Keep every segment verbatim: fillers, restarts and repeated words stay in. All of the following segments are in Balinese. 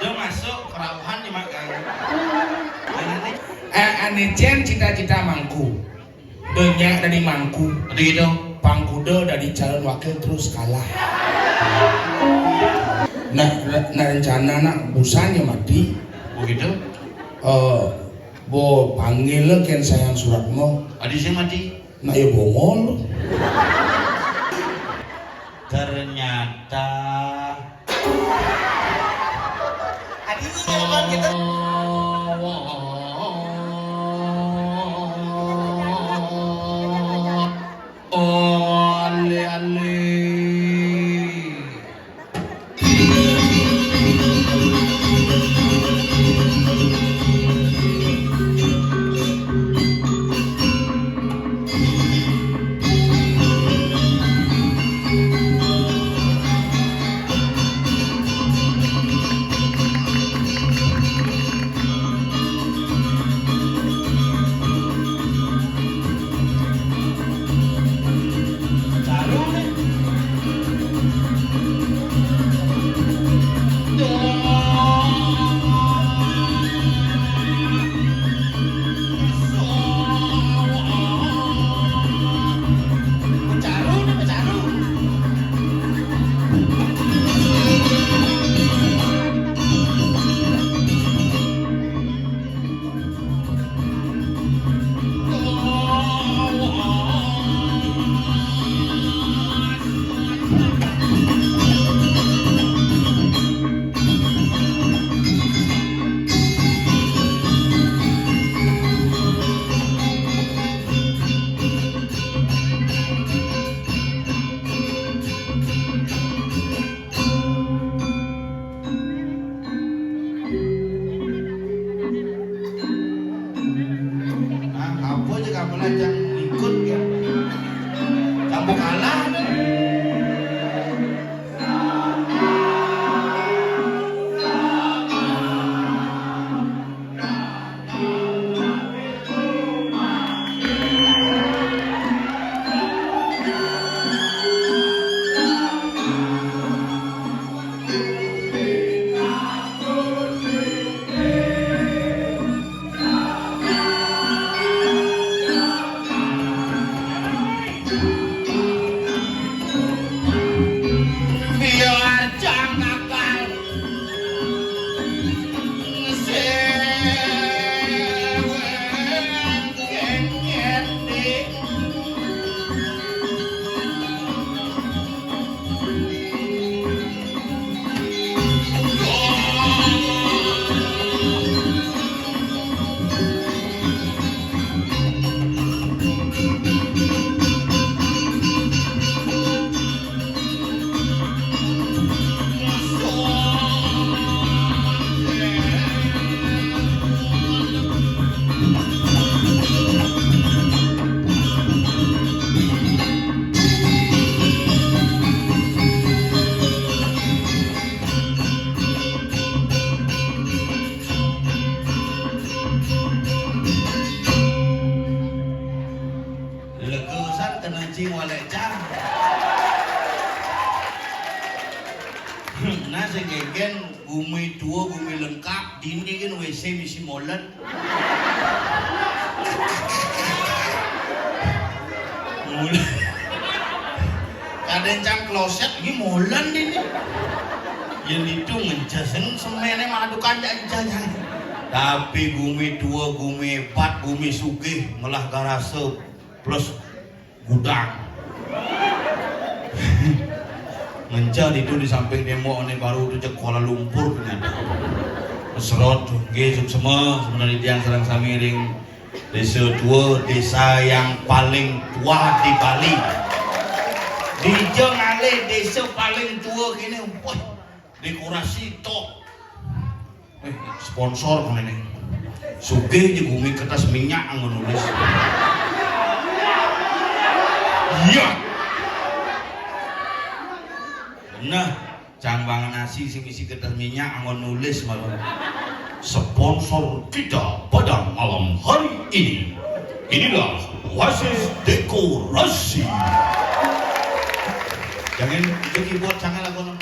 Dia masuk kerauhan di magang. Mana nih? Eh, ane cen cita-cita mangku. Dia nyak dari mangku. Ada gitu. Pangkuda dari calon wakil terus kalah. Nah, nah, nah, rencana nak busannya mati. Begitu. Eh, bo panggil ken sayang suratmu. Ada sing mati. Nah, ya bongol. Ternyata. Adi ini apa gitu? Oh, ale, ale. Nah, apa aja kamu lajang ikut ya? Campur kalah deh. Biar jangan Legesan kena cing walek cang. Nah, sing genggen gumi tua, gumi lengkap, dini kan W C misi molen. Molen. Kadang cang kloset, ini molen ini. Yang itu ngencesen semene madukan jak ijah. Tapi gumi tua, gumi hebat, gumi sugih, melah garasa plus gudang. Ngencah itu di samping tembok ini baru tu cek Kuala Lumpur ternyata. Serot, nggih, suksema, sebenarnya tiang sareng sami ring Desa Tua, desa yang paling tua di Bali. Dija ngalih desa paling tua kini, wah, dekorasi top. Eh, sponsor kene nih. Sugih aja gumi kertas minyak anggo nulis. Iya. Nah, cang bangen nasi sing isi kertas minyak anggo nulis malah. Sponsor kita pada malam hari ini. Inilah Wasis Dekorasi. Jangan itu keyboard jangan lagu.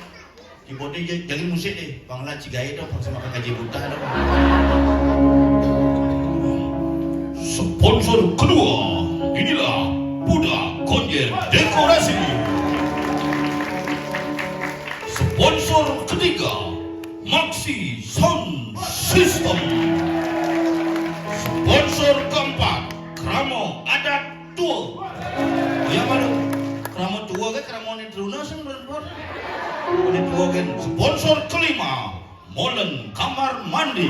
Keyboardnya ja-, jangan musik deh, Bang Laci gaya dong, sama kaji buta dong. Sponsor kedua, inilah Buda Konjen Dekorasi. Sponsor ketiga, Maxi Sound System. Sponsor keempat, Kramo Adat Tua. Ya, mana? Kramo Tua kan, Kramo ini Truna sih, belum, belum. Ini Tua kan. Sponsor kelima, Molen Kamar Mandi.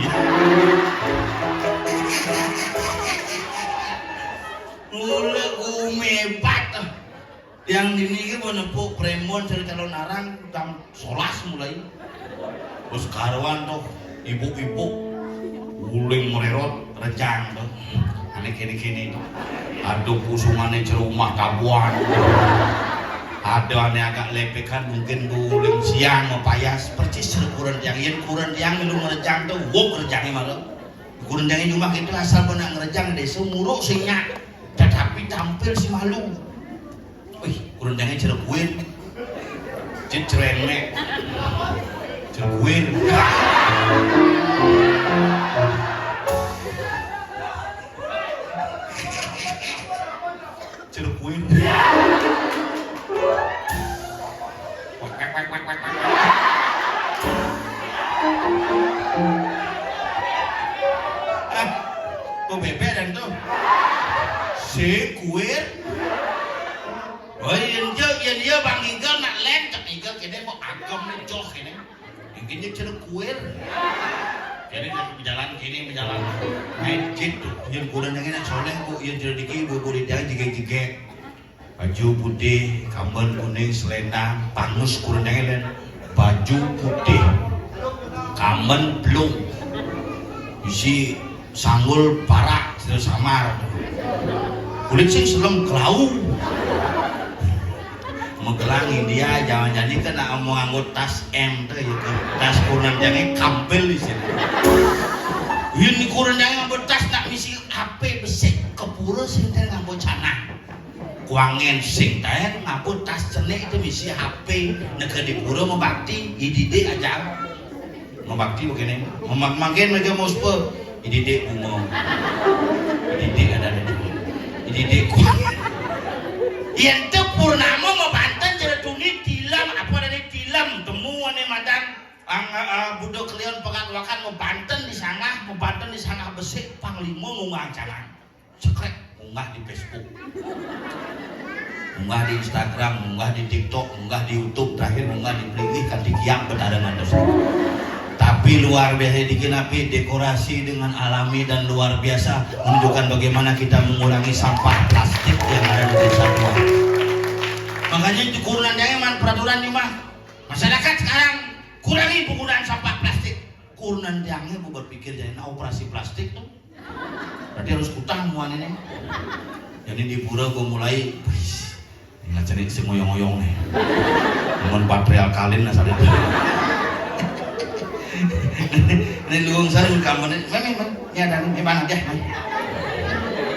Mula gumebat. Yang dini ke menepuk premon cerita lo narang jam solas mulai. Terus karuan tuh ibu-ibu guling mererot rejang tuh. Aneh kini-kini. Aduh, kusungannya cerumah tabuan. Ada aneh agak lepekan mungkin guling siang mau payas persis kurang tiang, yen kurang tiang lu ngerejang tuh, wok ngerejangnya malu. Kurang tiangnya cuma gitu asal pernah ngerejang deh semuruk sinyak. Tetapi tampil si malu. Wih, kurang jangan cerekuin. Cit ceremek. Cerekuin. Cerekuin. Wak, wak, wak, wak, wak, wak. Ah, kok bebek dan tuh? Si kuir. Oh, iya, iya, iya, iya, Bang Igal nak lem, cek Igal kene mau agam nih, joh kene. Mungkin dia cerek kuir. Jadi dia berjalan kini, berjalan. Main jin tuh, yang kurang yang enak soleh, bu, yang cerdik ibu, bu, dia jegek-jegek. Baju putih, kamben kuning, selendang, pangus kurang yang enak. Baju putih, kamben belum. Isi sanggul parak, sudah samar. Kulit sing selem kelau. Megelang India, jangan jadi kena mau nganggo tas M tuh, ya, tuh. Tas kurang jangan kampel di sini. Ini kurang jangan nganggo tas nak misi H P besik ke pura sing teh nganggo canang. Kuangen sing teh nganggo tas cenik itu misi H P neke di pura mau bakti, idide aja. Mabakti begini, memak-, makin mereka mau sepe. Ini dek bunga. Ini dek ada ada. Ini dek kuat. Yang teu purnama mau banten jadi tuni tilam, apa dari tilam, temu ane madan. Ang, eh, eh, Budo Kliwon Pekan Wakan mau banten di sana, mau banten di sana besik panglima mau ngancaran. Cekrek, munggah di Facebook. Munggah di Instagram, munggah di TikTok, munggah di YouTube, terakhir munggah di Blibli, kan di Kiang Betara Mandos. Tapi luar biasa dikinapi, dekorasi dengan alami dan luar biasa, menunjukkan bagaimana kita mengurangi sampah plastik yang ada di desa tua. Makanya itu kurunan jangan peraturan nih mah. Masyarakat sekarang kurangi penggunaan sampah plastik. Kurunan jangan berpikir jadi nah operasi plastik tuh. Berarti harus kutang muan ini. Jadi di pura gue mulai, wis, nggak cerit si ngoyong-ngoyong nih. Cuman baterai alkalin lah saat itu. Ini luung saya rekaman ini. Mana, mana? Ya, dan ini mana dia?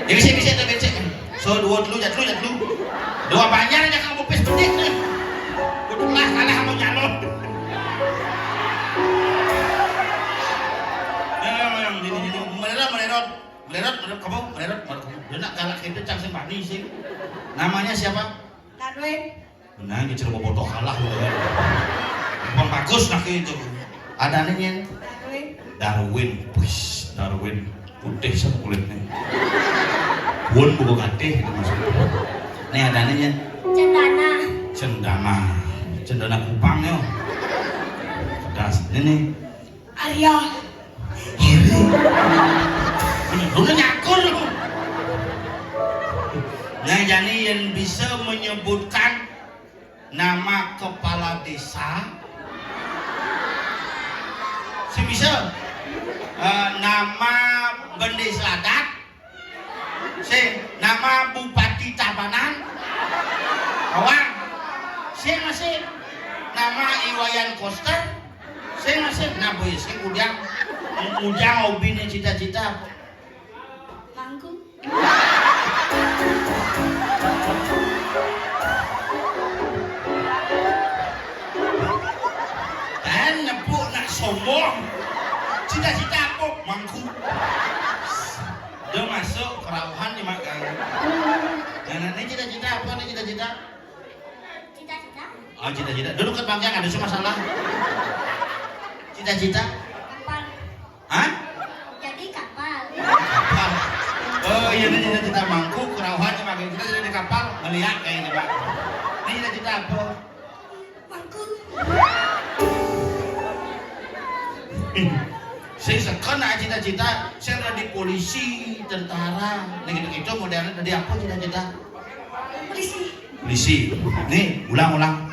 Ya, bisa, bisa, bisa, bisa. So, dua dulu, ya dulu, ya dulu. Dua banyak aja kamu pis bedik nih. Kudu lah kalah sama nyalon. Ya, yang ini, ini. Mererot, mererot. Mererot, mererot, kamu, mererot, mererot, kamu. Dia nak galak itu, cang sing bani sih. Namanya siapa? Darwin. Benar, ini cerita bodoh kalah gitu kan. Bang bagus lagi itu. Ada nih, Nyen. Darwin. Darwin. Wis, Darwin. Putih sama kulitnya. Won buku katih gitu maksudnya. Nih ada nih, Nyen. Cendana. Cendana. Cendana Kupang yo. Pedas. Ini nih. Arya. Arya. Udah nyakur. Nah, jadi yang bisa menyebutkan nama kepala desa, si bisa. Eh, nama bendesa adat, sing, nama Bupati Tabanan, awang, sing masih, nama Iwayan Koster, sing masih, nah boy, sing ujang, ujang hobi nih cita-cita. Manggung. Nepuk nak sombong. Cita-cita apa? Mangku. Dia masuk kerauhan di magang. Nah, nah, ini cita-cita apa nih cita-cita? Cita-cita? Oh, cita-cita. Dulu kan bangkiang ada cuma salah. Cita-cita? Kapal. Hah? Jadi kapal. Kapal. Oh iya, ini cita-cita mangku, kerauhan ya, magang kita jadi kapal, ngeliat kayak ini, Pak. Ini cita-cita apa? Mangku. Saya sekarang cita-cita, saya udah di polisi, tentara, nih gitu-gitu modelnya. Tadi apa cita-cita? Polisi. Polisi. Nih, ulang-ulang.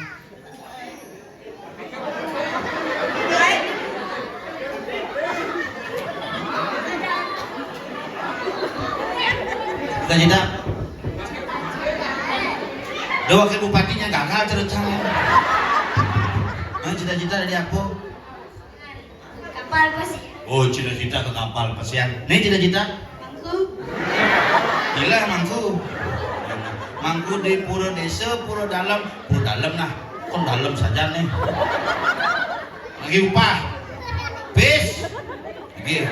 Cita-cita. Dia wakil bupatinya gagal ceritanya. Nah, cita-cita dari apa? Kapal pesiar. Oh, cita-cita ke kapal pesiar. Nih cita-cita? Mangku. Gila, mangku. Mangku di pura desa, pura dalam. Pura dalam nah. Kon dalam saja nih. Lagi upah. Bis. Lagi.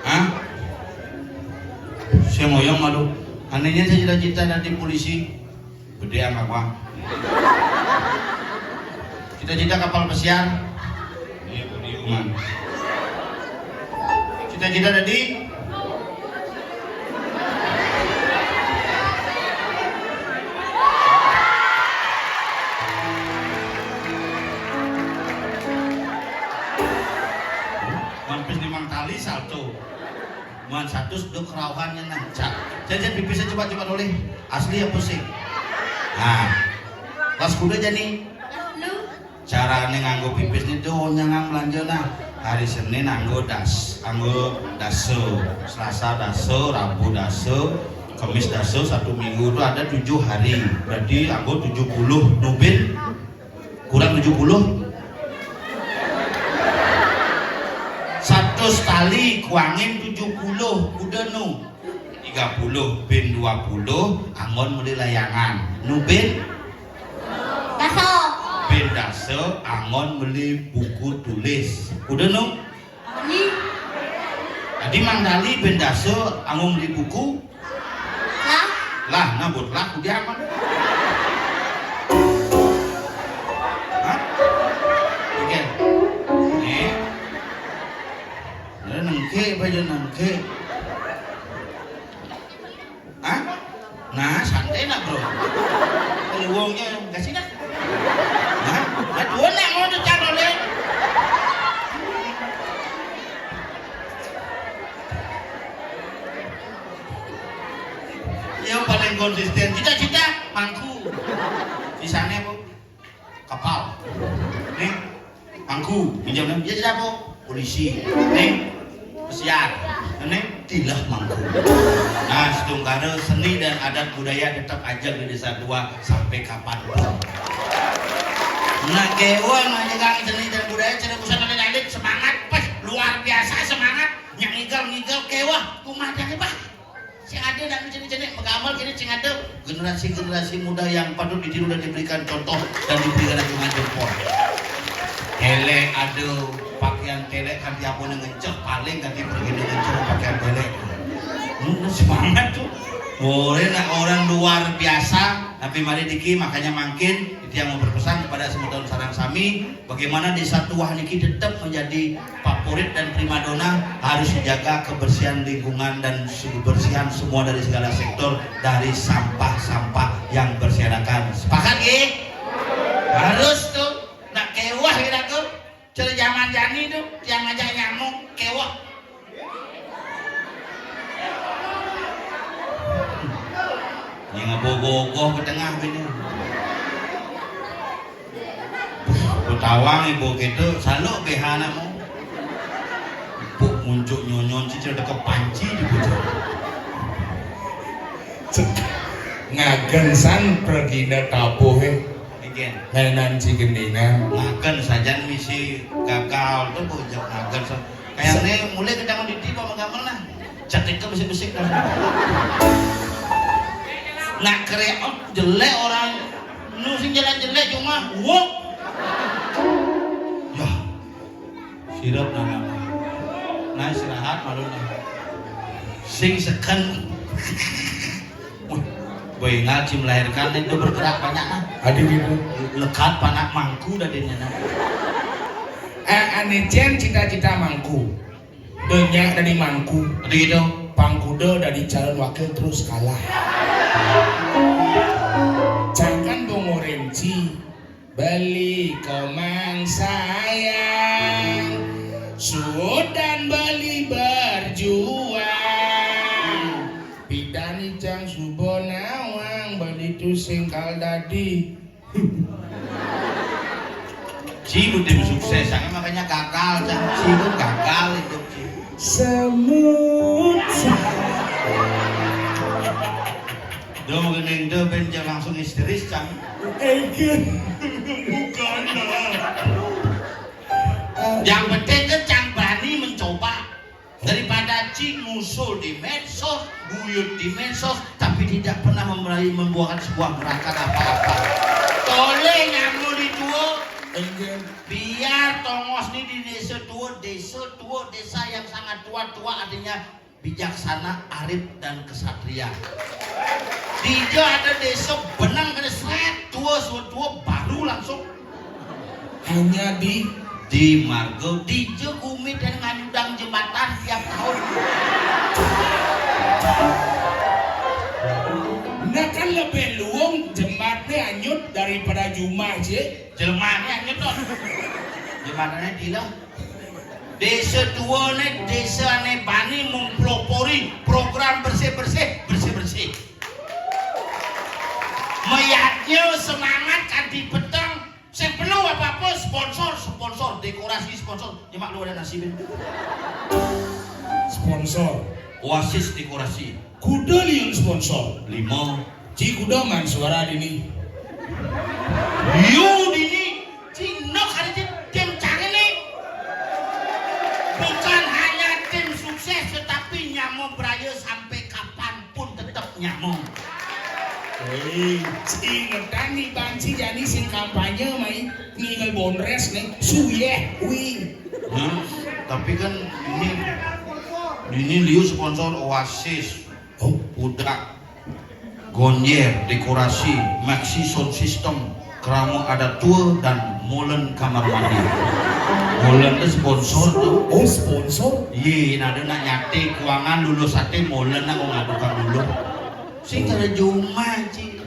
Hah? Saya ngoyong malu. Anehnya saya cita-cita nanti polisi. Gede amat, Bang. Cita-cita kapal pesiar. Iya, gede, Bang. Cita-cita tadi. Mampir di Mang Tali salto. Muan satu seduk rauhannya nang cak. Jajan pipisnya coba-coba oleh. Asli ya pusing. Nah, pas kuda jadi. Carane nganggo pipis ni tuh nyangang belanja nah. Hari Senin nganggo das, nganggo daso, Selasa daso, Rabu daso, Kamis daso, satu minggu itu ada tujuh hari. Berarti nganggo tujuh puluh nubin kurang tujuh puluh. Satu tali kuangin tujuh puluh, udah nu. Tiga puluh bin dua puluh anggon meli layangan. Nubin Daso. Bin daso anggon meli buku tulis. Kuda nu? Ini. Tadi Mang Dali bin daso anggon meli buku. Lah. Lah, nabut lah, kuda amat. Hah? Oke. Nih. Nengke, baju nengke. Hah? Nah, santai nak, bro. Peluangnya kasih nak. Nah, nah, dua nak mau tuh calon deh. Yang paling konsisten, cita-cita mangku. Sisanya apa? Kapal. Nih, mangku, pinjam nih. Dia tidak apa? Polisi. Nih, pesiar. Nih, tilah mangku. Nah, setungkara seni dan adat budaya tetap aja di Desa Dua sampai kapanpun. Nah, kewan menyegang seni dan budaya, cerita pusat ada alit semangat, pas luar biasa semangat. Yang ngigal-ngigal kewah, kumaha teh, Pak? Sing ada nak jenis-jenis mengamal gini, sing ada generasi-generasi muda yang patut ditiru dan diberikan contoh dan diberikan acungan jempol. Telek ada, pakaian telek kan tiap orang ngenceh, paling ganti pergi ngenceh pakaian telek. Hmm, semangat tuh. Boleh nak orang luar biasa, tapi mari diki makanya makin itu yang mau berpesan kepada semua tahun sarang sami, bagaimana Desa Tuah niki tetap menjadi favorit dan primadona, harus dijaga kebersihan lingkungan dan kebersihan semua dari segala sektor, dari sampah-sampah yang berserakan. Sepakat, nggih? Harus tuh. Nak kewah kita tuh. Cari zaman jani tuh, yang ngajak nyamuk, kewah. Yang ngebogoh-goh ke tengah gini. Betawang ibu gitu, saluk B H anakmu. Puk muncuk nyonyon cicil deket panci di bujur. Ngagen san pergina tabuh, eh. Ngenan si gendina. Ngagen sajan misi gagal tuh bujur ngagen san. Kayaknya mulai kita mau ditipu sama gamelan. Cetik ke besik-besik dah. Nak kere, oh, jelek orang. Nu sing jelek-jelek cuma wok. Ya. Sirep nana. Nah, istirahat malu nah. Sing seken. Wih, boy ngaji melahirkan itu bergerak banyak nah. Adi gitu. Lekat panak mangku dadenya nah. Eh, ane cen cita-cita mangku. Banyak dari mangku. Adi gitu. Pangkuda dari calon wakil terus kalah. Jangan bongorenci. Beli komang sayang, sudan beli berjuang. Pidani jang suba nawang, beli tu singkal dadi. Ci tim sukses, makanya gagal, Cang. Ci itu gagal itu, Ci. Semut. Dong, gini, do, ben, jangan langsung histeris, Cang. Bukan lah. Yang penting kan Cang bani mencoba. Daripada Ci ngusul di medsos, buyut di medsos, tapi tidak pernah memulai membuahkan sebuah gerakan apa-apa. Tole nyamul di tua, biar tongos ni di desa tua, desa tua, desa yang sangat tua, tua artinya bijaksana, arif, dan kesatria. Dija ada desa benang kena seret, tua, tua, tua, baru langsung. Hanya di di Margo, dija gumi dan nganyudang jembatan tiap tahun. Nah kan lebih luung jembatnya anyut daripada jumah, Cik. Jelmane anyut, Don. Jembatannya dilo. Desa tua ne, desa ane bani mempelopori program bersih-bersih, bersih-bersih. Mayatnya semangat kan dipeteng. Sing perlu apa-apa sponsor, sponsor, dekorasi sponsor. Nyemak lu ada nasibin. Sponsor. Oasis dekorasi. Kuda liun sponsor. Lima. Ci kuda man suara dini. Yu dini. Ci nok hari ci tim cari nih. Bukan hanya tim sukses, tetapi nyamuk beraya sampai kapan pun tetap nyamuk. Hei, ci ngetan nih banci jani sing kampanye mai ninggal bonres nih. Suyeh, wih. Nah, tapi kan ini ini liu sponsor Oasis. Oh, udah. Gonjer, dekorasi, maxi sound system, kerama adat tua, dan molen kamar mandi. Molen itu sponsor tuh. Oh, sponsor? Iya, ada nak nyate kuangan lulus sate molen nak ngadukan dulu. Sing cara juma, Ci.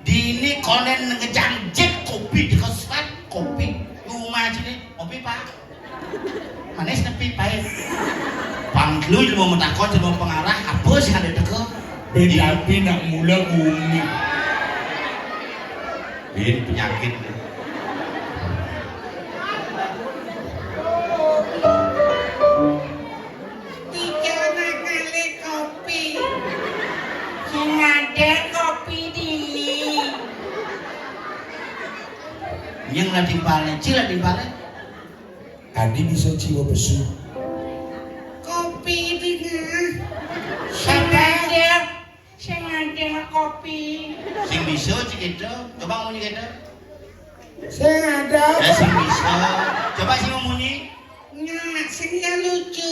Dini konen ngejang jet kopi, dikesan kopi. Juma, Ci, nih. Kopi, Pak. Manis nepi pahit. Pang lu mau metakon sama pengarah apa sih ada teko? Beda api nak mula bumi. Bin penyakit. Tiga nak ngalih kopi. Sing ada kopi dini. Yang lah timpalnya, cil lah timpalnya. Adi bisa jiwa besu. Kopi dingin. Sing ada, sing ada kopi. Sing bisa sih gitu. Coba munyi gitu. Sing ada. Eh, sing bisa. Coba sing munyi. Nah, sing ya lucu.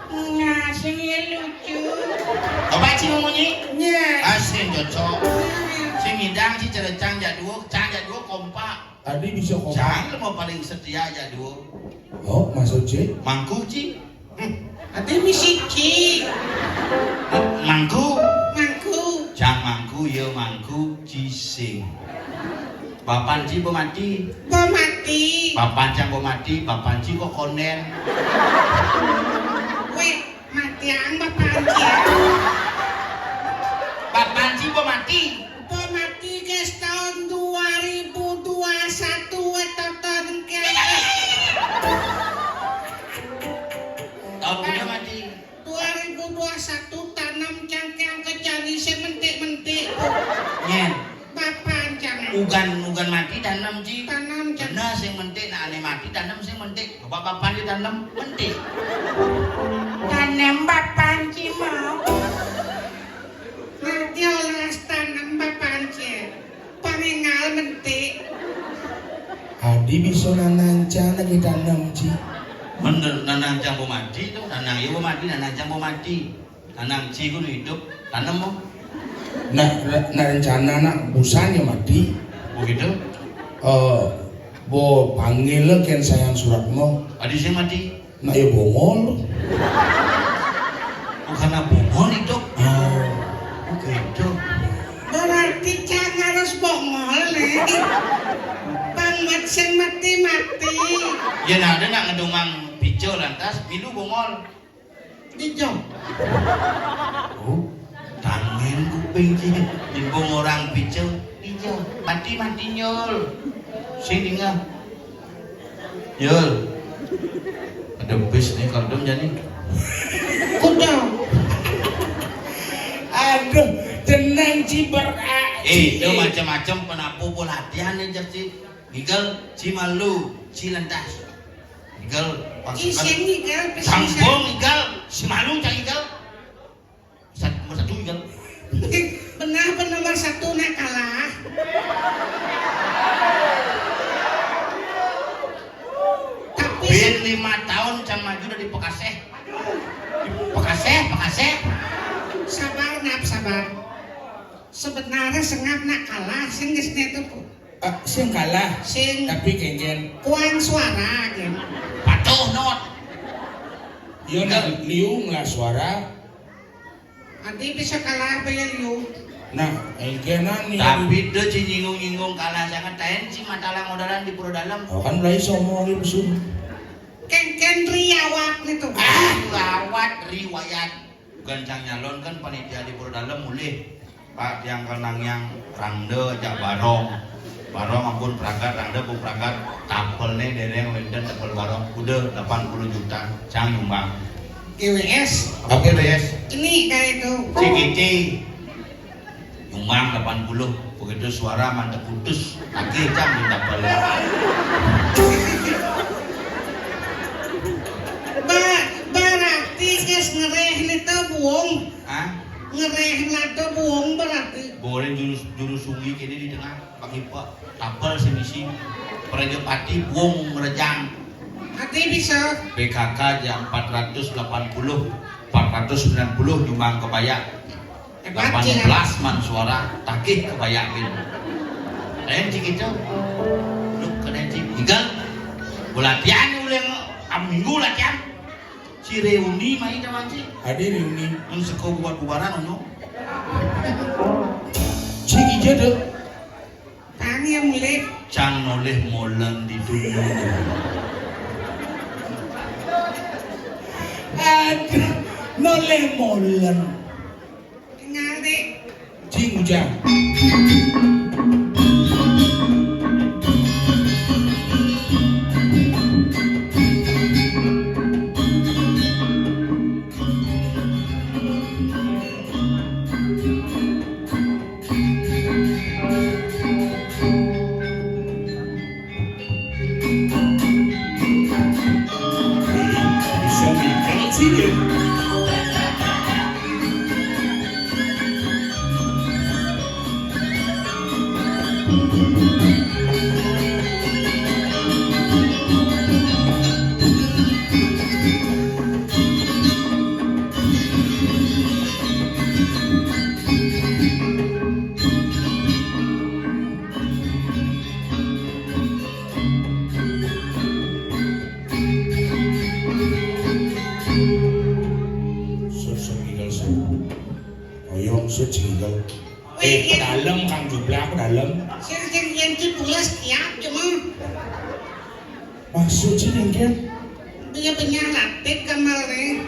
Nah, sing ya lucu. Coba sing munyi. Nya. Ah, sing cocok. Sing ngidang, sing cerecang, jadwal, cang jadwal kompak. Adi bisa kompak. Cang lemah paling setia aja dua. Oh, maksud Ci? Mangku, Ci. Hmm. Adi misi Ci. Mangku. Mangku. Cang mangku, ya mangku, Ci sing. Bapan Ci bo mati. Bo mati. Bapan Cang bo mati, bapan Ci kok konden. Weh, matiang bapan Ci. Bapan Ci bo mati. Pemati guys tahun dua ribu dua satu wetoton kene. Tahun punya mati. Dua ribu dua satu tanam cangkang kejani sementik-mentik. Nyen. Bapak cang. Ugan ugan mati tanam ji. Tanam cang. Benar sing mentik, nah ane mati tanam sing mentik. Bapak bapak dia tanam mentik. Tanam bapak ci mau. Nanti olah tanam Di bisa nanang cang lagi tanam, Ci. Bener, nanang cang bo mati to, nanang iya bo mati, nanang cang bo mati. Nanang ci kudu idup, tanem mo. Nah, nah, nah, rencana nak busan ya mati. Begitu? Eh, bo panggil kén Sayan Suratmo. Adi sing mati? Nah, ya bongol. Oh, karena bongol itu. Ah. Oh, gitu. Berarti cang harus bongol, nih. Pang buat sing mati-mati. Ya, nah, ada nak ngedumang pico lantas, milu bongol. Ijo. Oh, tangen kuping, Ci. Nimbung orang pico. Ijo. Mati-mati, Nyul. Sing dingeh. Yul. Ada bis nih, kardum jani. Kuda. Aduh, tenang, Ci, ber-, ah, Eh, Ci, itu eh. Macam-macam penapu pelatihan nih, Ci. Ngigel, Ci malu, Ci lentas. Ngigel, Ci pasukan. Sing ngigel, pasukan. Sambung ngigel, Ci malu, Ci ngigel. Sat-, nomor satu, Igal. Benar, benar, nomor satu nak kalah. Tapi bin lima tahun cang maju udah dipekaseh. Pekaseh, pekaseh. Sabar, nak, sabar. Sebenarnya sengap nak kalah, sing geus itu. Ah, sing kalah. Sing. Tapi kéngkén. Kuang suara, gitu. Patuh, not. Iya, nak, liung lah suara. Adi bisa kalah apa ya, liu? Nah, engkenan nih. Tapi dia ci nyinggung-nyinggung kalah sangat. Taén ci matalah modalan di Pura Dalem. Oh, kan mulai somo lagi pesun. Kéngkén riawat nih tuh. Ah, lawat riwayat. Bukan cang nyalon kan panitia di Pura Dalem mulih. Pak, tiang kenang yang rangda ajak barong. Barong ampun pragat, rangda pun pragat. Tapelné dereng wénten tapel barong. Udah delapan puluh juta, cang nyumbang. G W S. Apa G W S? Ini kayak itu. C G C. Nyumbang delapan puluh. Begitu suara mantep putus. Lagi cang minta balik. Ba-, berarti geus ngeréh nih tuh buung. Hah? Ngeréh lado buung berarti. Boleh jurus, jurus sungi kini di tengah. Bang Ipa, tapel sing isi. Prajapati buung ngerejang. Ati bisa. P K K jam empat ratus delapan puluh, empat ratus sembilan puluh nyumbang kebaya. Hebat, delapan belas ya. Man suara, tagih kebaya bin. Lain cik itu. Lu kena cik. Igal. Latihan ulang, am minggu latihan. Si Reuni main sama si. Adi Reuni. Mun seko buat bubaran ono. Cik ija deh. Tani yang milik. Cang nolih molen di dunia. Aduh, nolih molen. Tinggal, Dik. Cing Ujang. Sut, sut, ngigel, sut. Oyong, sut, ngigel. Eh, pedalem, Kang Jublak, pedalem. Sing, sing, yang ci pules kiap, cuma. Maksud ci, Dengken? Dia punya latih kamar nih.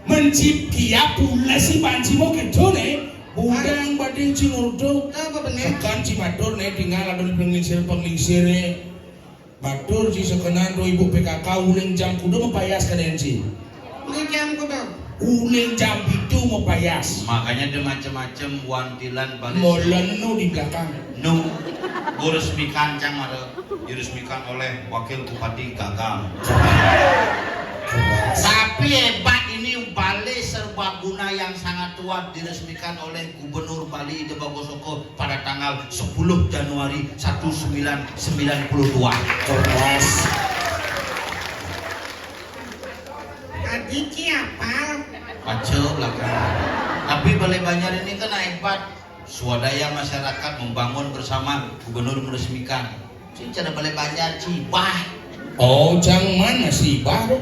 Mencip kiap pules si panci mau gitu nih. Budang bading ci ngurdo. Apa bener? Tekan ci matur nih, tinggal ada di penglingsir, penglingsir nih. Matur ci sekenan do ibu P K K uling jam kudu mepayas kadén ci. Uling jam kudu. Uling jam pitu mepayas. Makanya ada macam-macam wantilan balik. Molen nu di belakang. Nu, gua resmikan cang ada diresmikan oleh Wakil Bupati gagal. Tapi hebat ini Balai serbaguna yang sangat tua diresmikan oleh Gubernur Bali Ida Bagosoko pada tanggal sepuluh Januari seribu sembilan ratus sembilan puluh dua. Keras. Adi Ci apal. Baca belakang. Tapi Balai Banjar ini kan hebat. Swadaya masyarakat membangun bersama, gubernur meresmikan. Ci cara Balai Banjar, Ci bah. Oh, cang mana si bah tu?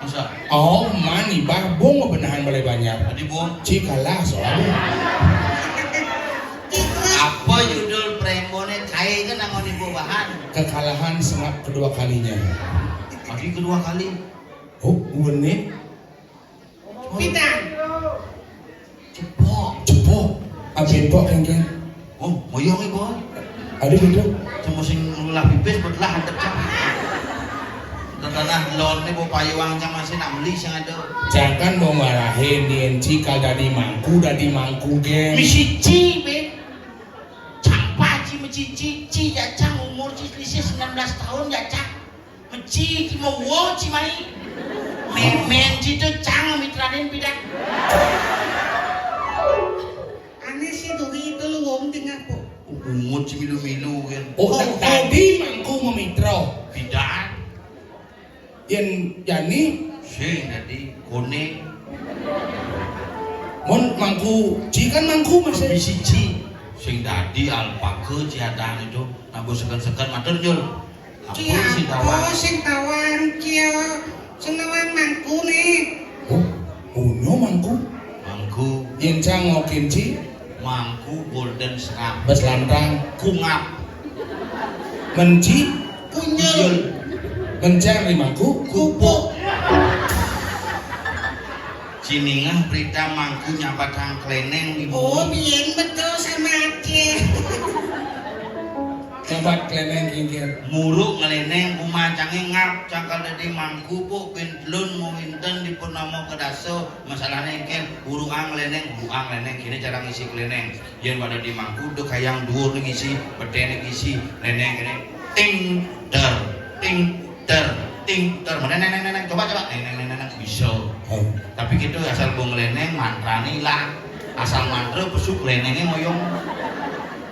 Masa? Oh, mani bah bung benahan Balai Banjar. Adi bung. Ci kalah soalnya. Apa judul premone kai kan nangon ibu bahan? Kekalahan sengap kedua kalinya. Adi kedua kali. Oh, bukan ni? Pidan. Cepok. Cepok. Apa cepok kan kan? Oh, moyong ibu. Ada gitu. Cuma sing ulah pipis belah hadap cang. Tanah lon ni bawa payuang cang masih nak beli sing ada. Jangan mau marahin di N C kal dadi mangku, dadi mangku gen. Misi ci, Ben. Cang paci mecici, ci ya cang umur ci selisih sembilan belas tahun ya cang. Meci ki mau wo ci mai. Memeng ci tu cang mitranin pidan. Ane si duri itu lu wong tinggal po. Umut ci milu-milu kan. Oh, oh, tadi mangku memitro. Pidan. Yen jani. Sing dadi kone. Mon mangku ci kan mangku masih. Misi ci. Sing dadi alpaka ci adan itu. Nabu seken-seken matur nyul. Ki apa sing tawang? Sing tawang kia senawang mangku ni. Oh, punya mangku. Mangku. Yen cang ngokin ci. Mangku golden sengap. Bes lantang. Kungap. Menci. Kunyel. Mencang di mangku. Kupuk. Ciningah berita mangku nyabatang keleneng di. Oh, biyen betul sama Aceh. Nyabat keleneng kingkir. Muruk ngeleneng kumacange ngap cangkal dadi mangku puk pintlun mawinten dipun nama kedasa masalahne engken uruang leneng uruang leneng kene cara ngisi keleneng. Yen pada di mangku de kayang dhuwur ning isi, bedene isi, leneng kene ting ter ting ter ting ter. Meneng neng neng neng coba coba neng neng neng neng bisa. Oh. Tapi kita asal bong leneng mantrane ilang. Asal mantra besuk lenenge ngoyong.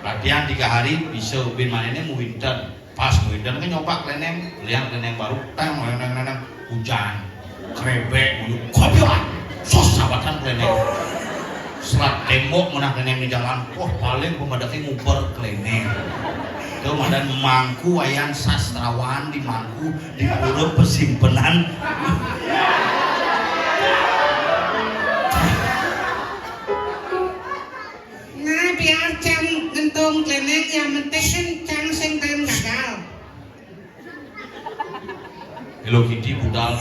Latihan tiga hari bisa bin manene mawinten. Pas muidan kan nyoba kleneng, liang kleneng baru, tang, kleneng, kleneng, hujan, krebek, bulu, kopion, sos sabatan kleneng. Serat tembok menah kleneng di jalan, wah paling pemadaki nguber kleneng. Itu madan mangku wayan sastrawan di mangku di pura pesimpenan. Nah, biar cang ngentung kleneng yang penting kan cang sing taen gagal. Hello Kitty budal.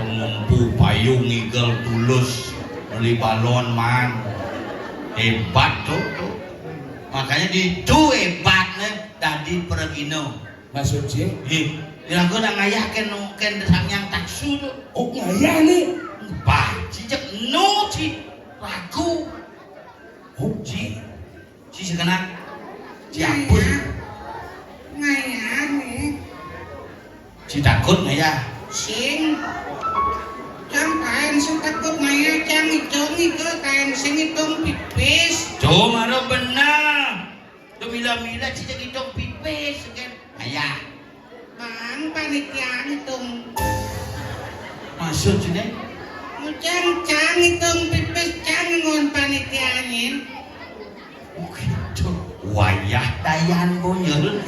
Ngumpu payung ngigel tulus beli balon man. Hebat tuh, tuh. Makanya di itu hebatnya dadi pragina. Maksud sih? Ih, iraga nak ngayah ken ken Sang Hyang Taksu tuh. Oh, ngayah nih. Bah, cicak no ci ragu. Oh, ci. Ci sekenak. Ci apus. Ngayah nih. Ci takut ngayah. Sing. Cang kain sing takut ngayah, cang itung itu kain sing itung pipis. Cuma lo benar. Tuh mila-mila ci itung pipis kan. Ngayah. Bang, panitia ngitung. Maksud sini? Mucang cang ngitung pipis cang ngon panitia nyin. Wayah dayan bonyol.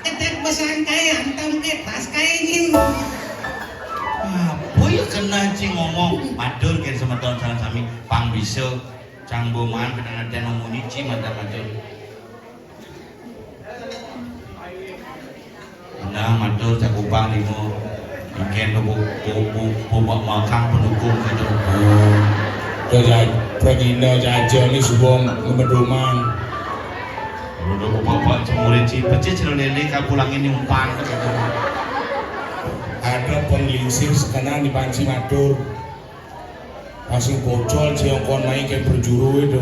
Ketek besang kaya antam ke tas kaya nyin. Apa ya kena ci ngomong? Matur ken semeton sareng sami pang bisa cang boman penangadan ngomong ci mantap matur. Nah, matur Cakupang lima. Iken to bu bu bu bu bak makang pendukung gitu. Oh. Tuh ja, pragina jaja ni subong ngemeduman. Udah bapak cemurit si pecih celon lele kapulangin nyumpang gitu. Ada penglingsir sekenan di panci matur. Masih bocol ciongkon mai ke perjuru itu.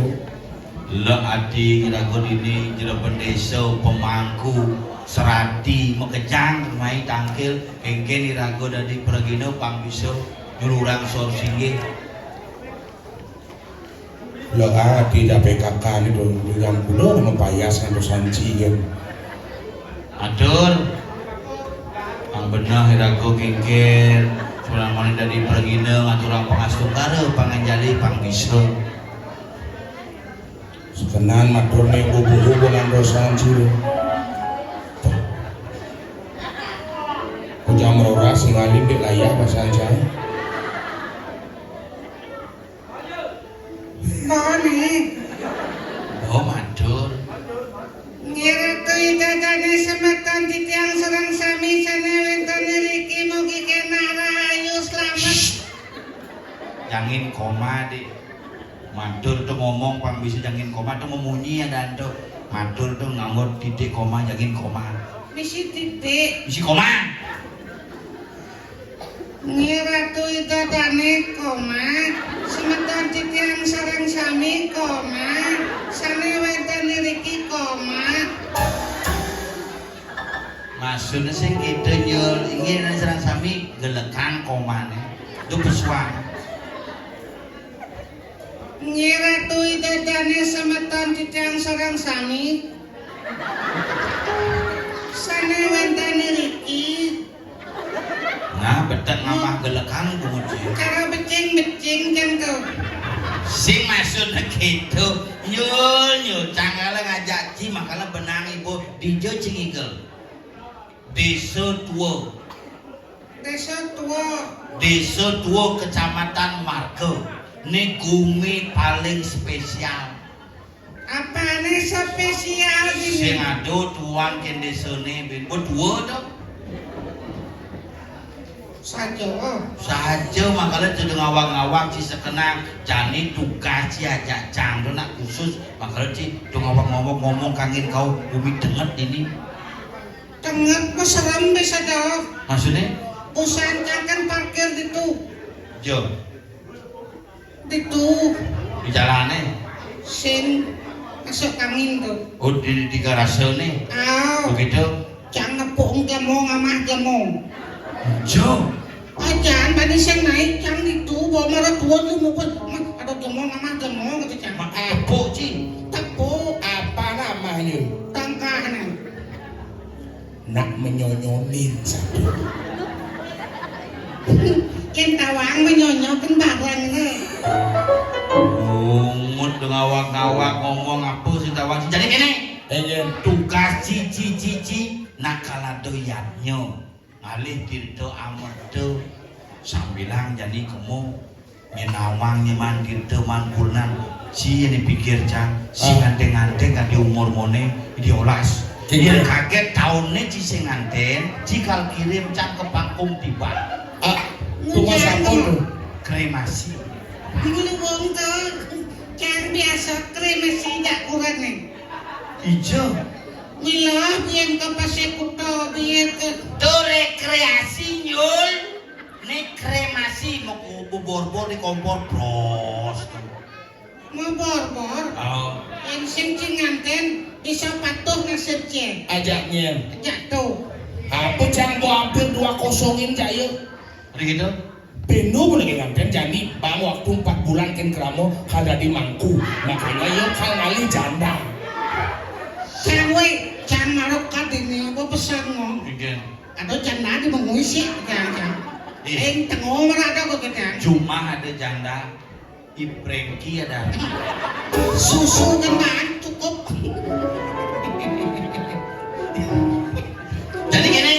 Lek ati ragon ini jero pendesa pemangku Serati makejang mai tangkil, kéngkén iraga dadi pragina pang bisa nyulurang sor singgih. Lah, ah, ati da P K K né dong, nyang kula nama payas ngantos sanci, kan. Atur. Pang beneh iraga kéngkén, sunan mani dadi pragina ngaturang pangastungkara, panganjali, pang bisa. Sekenan matur ning bubuhu pengantosan sira. Ku jam roras sing alim dek layah pasal saya. Mani. Oh, matur. Nggih Ratu Ida dané semeton titiang sareng sami sané wénten ngriki mugi kénak rahayu slamet. Jangin koma, Dik. Matur tuh ngomong pang bisa jangin koma tuh memunyi ada tuh. Matur tuh nganggo titik koma jangin koma. Misi titik. Misi koma. Nggih Ratu Ida dané koma, semeton titiang sareng sami koma, sané wénten ngriki koma. Maksudnya sing kita nyul inggih nang sareng sami gelekan komané. Itu pesuang. Nggih Ratu Ida dané semeton titiang sareng sami, sané wénten ngriki. Nah, betek ngamah gelekan bungut sih. Cara becing-becing kan tuh. Sing maksudnya gitu. Nyul, nyul, cangkala ngajak ci, makala benang ibu di jo cingigel. Desa Tua. Desa Tua. Desa Tua, Kecamatan Marga. Ini gumi paling spesial. Apané spesial ini? Sing ada tuan kén désané, bin. Buat dua tuh. Saja. Saja, makanya tuh ngawang-ngawang si sekenang. Jani tugas si aja cang tuh nak khusus. Makanya si tuh ngawang-ngawang ngomong kangen kau bumi denget ini. Denget mah serem bisa dah. Maksudnya? Usaha kan parkir di tuh. Jo. Ditu. Di jalané. Sing masuk angin tuh. Oh, di, di garaséné. Ah. Begitu. Cang nepuk jemo ngamah jemo. Jo. Ah, jangan bani sing naik cang ditu bawa marah tua tuh mau mah ada jemo ngamah jemo gitu cang. Mak tepuk ci. Tepuk. Apa namanya? Tangkahnya. Nak menyonyonin satu. Yang tawang menyonyokin barangnya. Bungut ngawak-ngawak ngomong apa si tawang. Jadi gini. Iya. Tugas ci ci ci ci nak kalah doyatnya. Ngalih tirta amerta sambilang jani kemo. Nyén nawang nyén man tirta man purnan. Ci yén dipikir cang, sing ngantén-ngantén kan di umur moné di olas. Yén kagét taunné ci sing ngantén, ci kal kirim cang ka pangkung tiba. Ah, tuh masa pun tuh. Kremasi. Dulu wong to, cang biasa kremasi jak kuranné. Ijo. Mila biyen ka pasé kutha biyen ke. Tuh rekreasi, Nyul. Né kremasi mau bobor-bor di kompor bros. Mau bor-bor. Oh. Yang sing sing nganten bisa patuh nasib cien. Ajak nyien. Ajak tuh. Aku cang gua hampir dua kosongin cak yuk. Hari gitu. Beno pun lagi nganten jani bang waktu empat bulan ken keramo kada di mangku. Makanya yo kang ngali janda. Cang wé, cang marok kadini apa pesan ngong. Ada janda di mengui sih, jangan. Ing tengok mana ada kok kita. Cuma ada janda, Iprengki ada. Susu kan cukup. Jadi gini,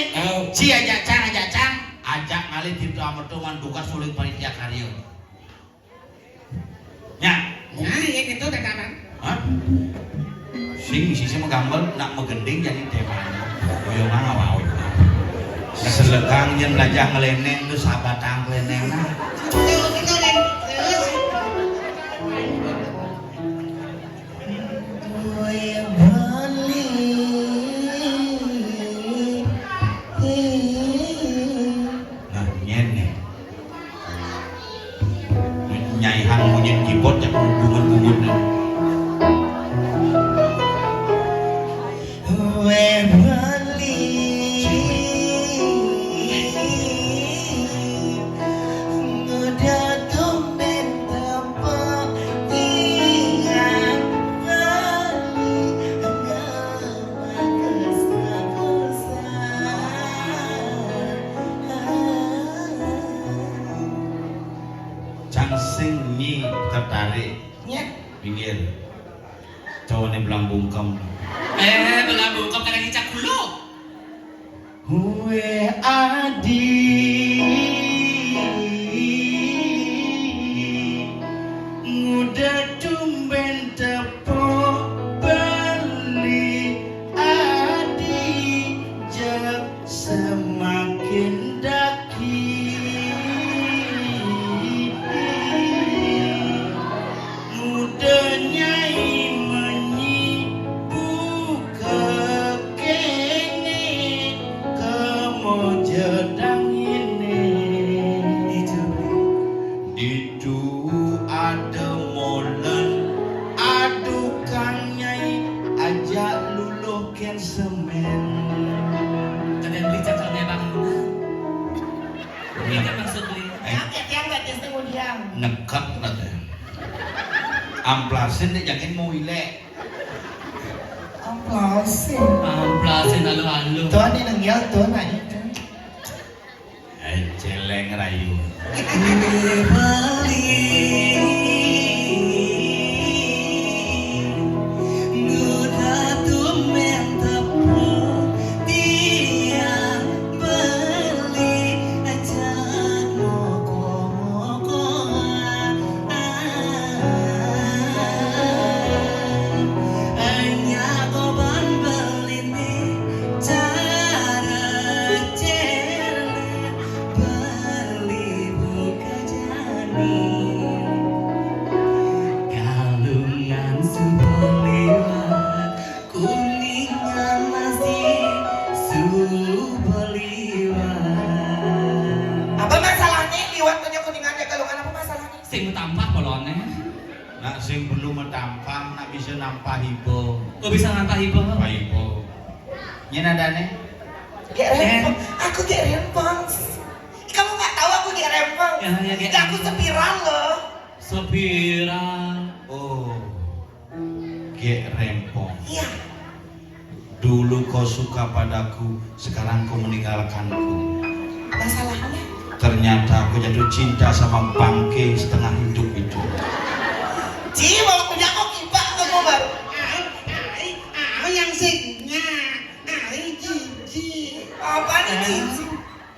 ci ajak cang, ajak cang, ajak ngalih tirta amerta man tugas uling panitia karya. Nya. Nah, ya gitu dadakan. Hah? Sing sisi magambel nak magending jadi tema. Boyongan apa? Keselekang yang belajar ngeleneng tuh sabatang ngeleneng nah. Tuh, gitu deh. Terus. Nah, nyén nih. Nyai hang munyin keyboard jak bungut-bungut nih. Weh, Tarik. Nyet. Pinggir. Cowoknya belang bungkem. Eh, belang bungkem kadang ngicak dulu. Wéh adi, nguda tumbén tepuk beli adi, jak semakin daki. Muda nyai menyi buka kéné, kemo jedang ini. Ditu ada molen, aduh kang nyai, ajak luluh kén semén. Kadang beli cakal memang. Ini kan maksud beli. Eh. Yang, yang, yang, yang, yang, yang. Nekak nanti. Amplasin deh, jangan mau ilek. Amplasin. Amplasin, alu-alu. Tuh, ini nengel, tuh, nanya, tuh. Eh, celeng rayu. Beli, nguda tumbén tepuk, tiang beli, ajak moko-mokoan. Anya koban beliné cara célér, beli buka jani. Galungan subuh liwat, Kuningan masih subuh liwat. Apa masalahnya liwat punya Kuningan ya, Galungan, apa masalahnya? Sing tampah bolone. Nak sing belum tampang, nak bisa nampah ibu. Kok bisa nampah ibu? Nampah ibu. Nyén adané? Gek rempong. Aku gek rempong. Kamu nggak tahu aku gek rempong? Ya, ya, gek. Ya, aku sepiral loh. Sepiral. Oh. Gek rempong. Iya. Dulu kau suka padaku, sekarang kau meninggalkanku. Masalahnya? Ternyata aku jatuh cinta sama bangke setengah hidup itu. Ci, mau punya kok kipak kamu baru. Ai, ai, ai, yang sing, nah, ai, cici. Apa nih, cici?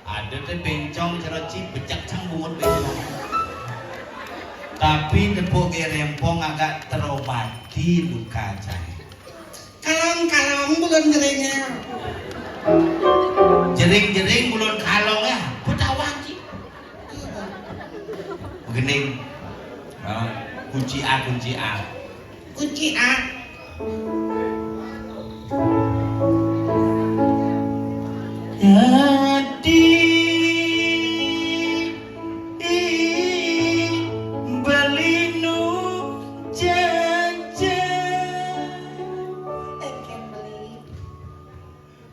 Ada teh bencong, cara ci, becak cang bungut bencong. Tapi tepuk gek rempong agak terobati luka cai. Kalong-kalong belum jeringnya. Jering-jering belum kalong ya. Petawan ci. Begening. Ah, kunci A, kunci A. Kunci A. Adi beli nu jajan. Engken beli.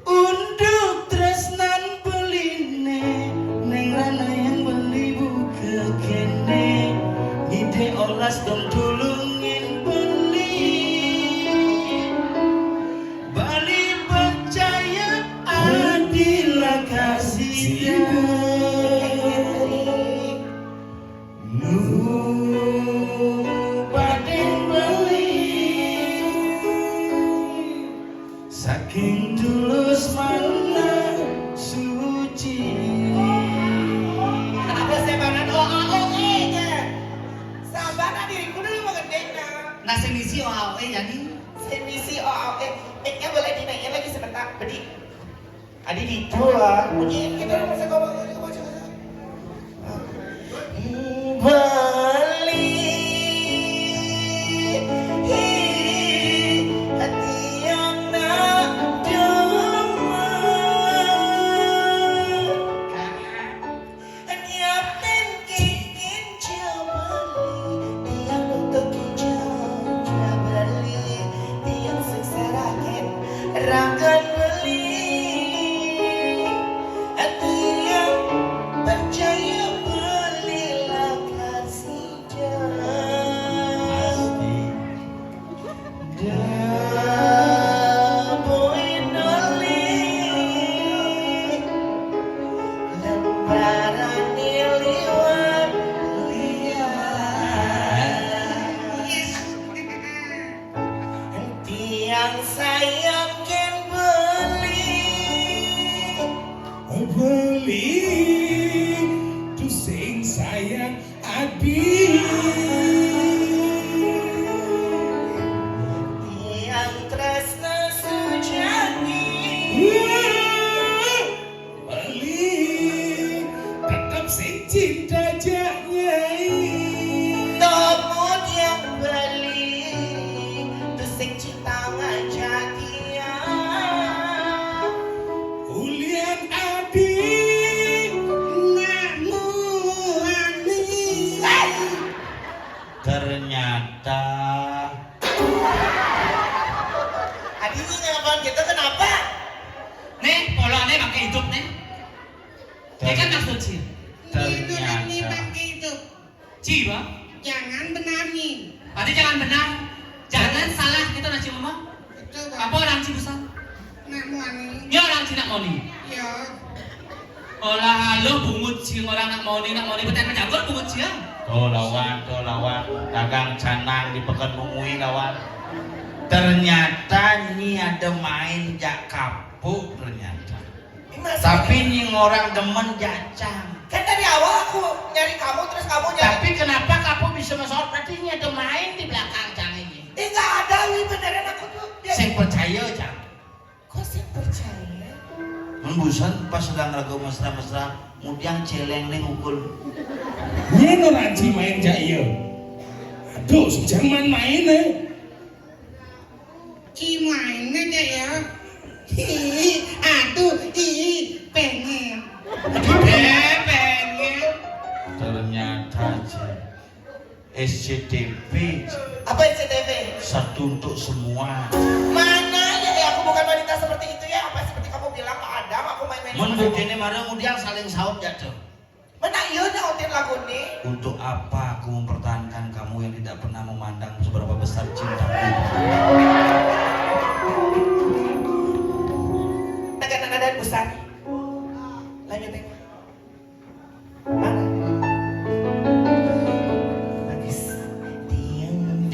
Unduk tresnan beliné, neng rana yang beli buka kéné. Ngidé olas dong tulungin beli. Bali percaya adilah kasih. Nu pating beli saking tulus manah suci. Kenapa saya banget? Oh, oh, oh, eh, eh. Sabar, nah, diriku dulu mau gede, nah. Nah, sing ngisi O A O E, jadi. Sing ngisi O A O E. Mic-nya boleh dinaikin lagi sebentar, Bedi. Adi ditu lah, bunyiin gitu, masa ngomong gitu, maju, maju. Beli hati yang nak demen. Nyiapin kingin jabali, tiang nutup kinjal jabali, tiang sengsarakin ranggan beli, tiang percaya beli lakar Ternyata. Adi ini ngapa gitu, kenapa? Nih, polane bangke idup nih. Ini kan maksud sih. Ini itu, ini Ternyata. Bangke idup. Ci, Bang? Jangan benar nih. Adi jangan benar. Jangan salah gitu, nah, Ci, ngomong. Betul, Bang. Apa orang Ci, Bang? Nak moni. Ya, orang Ci nak moni. Ya. Olah, halo, bungut sing orang nak moni, nak moni, beten mencampur bungut sing. Tuh lawan, tuh lawan, dagang canang di Pekan Mungui lawan. Ternyata nyi ada main jak kapuk ternyata. Ini masa Tapi nyi orang demen jak cang. Kan dari awal aku nyari kamu, terus kamu nyari Tapi kenapa kapuk bisa masuk? Berarti nyi ada main di belakang cang ini. Eh, nggak ada, Wi, beneran aku tuh. Dia Sing percaya, cang. Kok sing percaya? Mun busan pas sedang lagu mesra-mesra, mudiang celeng ning ukul. Yen ora Ci main jak iya. Aduh, sejang main-main eh. Ci main aja ya. Hi, aduh, hi, pengen. Eh, pengen. Ternyata, Ci. S C T P. Apa S C T P? Satu untuk semua. Mana ya, ya, aku bukan wanita seperti itu ya. Apa seperti kamu bilang, Pak Adam, aku main-main Mun sama kamu. Buktinya mana mudiang saling saut jatuh. Mana iya nih otin lagu nih? Untuk apa aku mempertahankan kamu yang tidak pernah memandang seberapa besar cintaku? Tekan nada busan. Lanjut, Teh.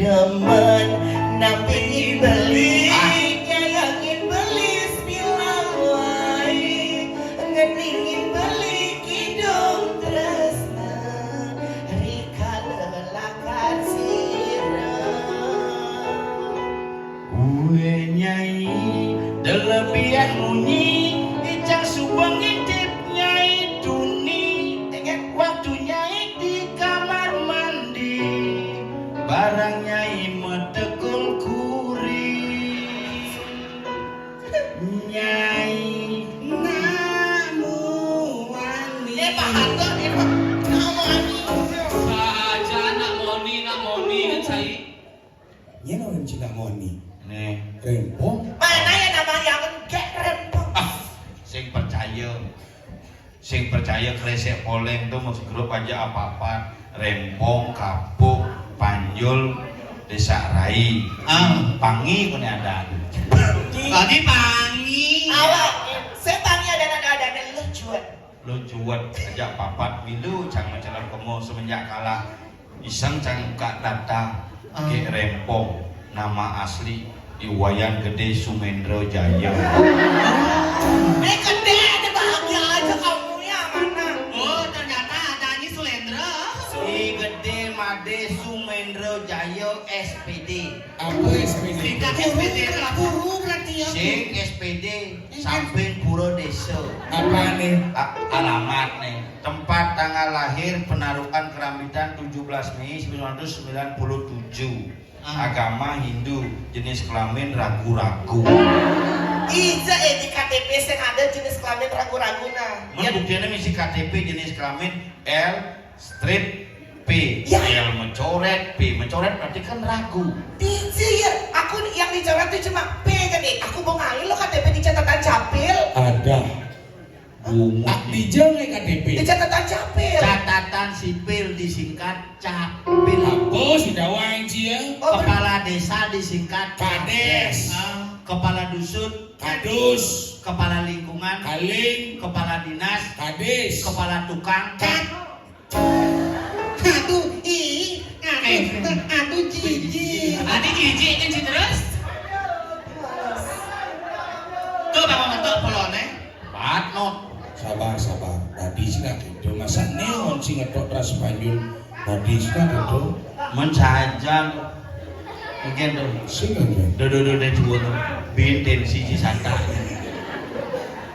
Tiang demen nampingin beli, nyayangin beli, bilang wae ngeningin beli kidung tresna rikala lakar sira. Uwe nyai, delebihan munyi, ijang suba ngintip nyai tuni. Waktu nyai di kamar mandi, barang nyai metekul kuri. Nyai. Namu wani. Eh, Pak Harto, eh, Pak. Namu wani. Saja nak moni, nak moni, kan saya. Yen orang Cina moni. Nih. Rempong. Mana ya nama yang kayak rempong? Ah, sing percaya. Sing percaya kresek poleng tuh mesti grup aja apa-apa. Rempong, kapuk, panjul, desa rai. Ah. Pangi punya ada. Tadi pangi. Awak, saya pangi ada, ada, ada, ada, lu jual. Lu juwet aja papat milu cang macalah kemo semenjak kalah. Iseng cang buka data. Ah. Ki Rempong, nama asli Iwayan Gede Sumendro Jaya. Eh, gede aja, bahagia aja kamu ya, mana? Oh, ternyata adanya Sulendra. Si Gede Made Sumendro Jaya S P D. Apa S P D? Singkat S P D itu apa? Guru berarti ya. Sing S P D, samping pura desa. Apa nih? A-, alamat nih. Tempat tanggal lahir, Penarukan, Kerambitan, tujuh belas Mei sembilan ratus sembilan puluh tujuh. Ah. Agama Hindu, jenis kelamin ragu-ragu. Iya, eh, di K T P sing ada jenis kelamin ragu-ragu, nah. Mun buktinya misi K T P jenis kelamin L strip P. Ya. L mencoret, P mencoret, berarti kan ragu. Iya, aku yang dicoret tuh cuma P kan, eh. Aku mau ngalih lo K T P di catatan capil. Ada. Bungut. Ah, di jeng K T P. Di catatan capil. Catatan sipil disingkat capil. Apa si dawang cia? Oh, ber- Kepala desa disingkat Kades. Ah, kepala dusun. Kadus. Kepala lingkungan. Kaling. Kepala dinas. Kadis. Kepala tukang. Kad- Aduh, ih, aduh, eh, aduh, jijik. Adi jijik kan si terus? Tuh, Bang, ngetok polone. Patnot. Sabar, sabar. Tadi sih nggak gitu. Masa neon sih ngetok teras Spanyol? Tadi sih nggak gitu. Mencajan. Mungkin tuh. Sing nggak gitu. Dodo dodo dua tuh. Bintin siji santa.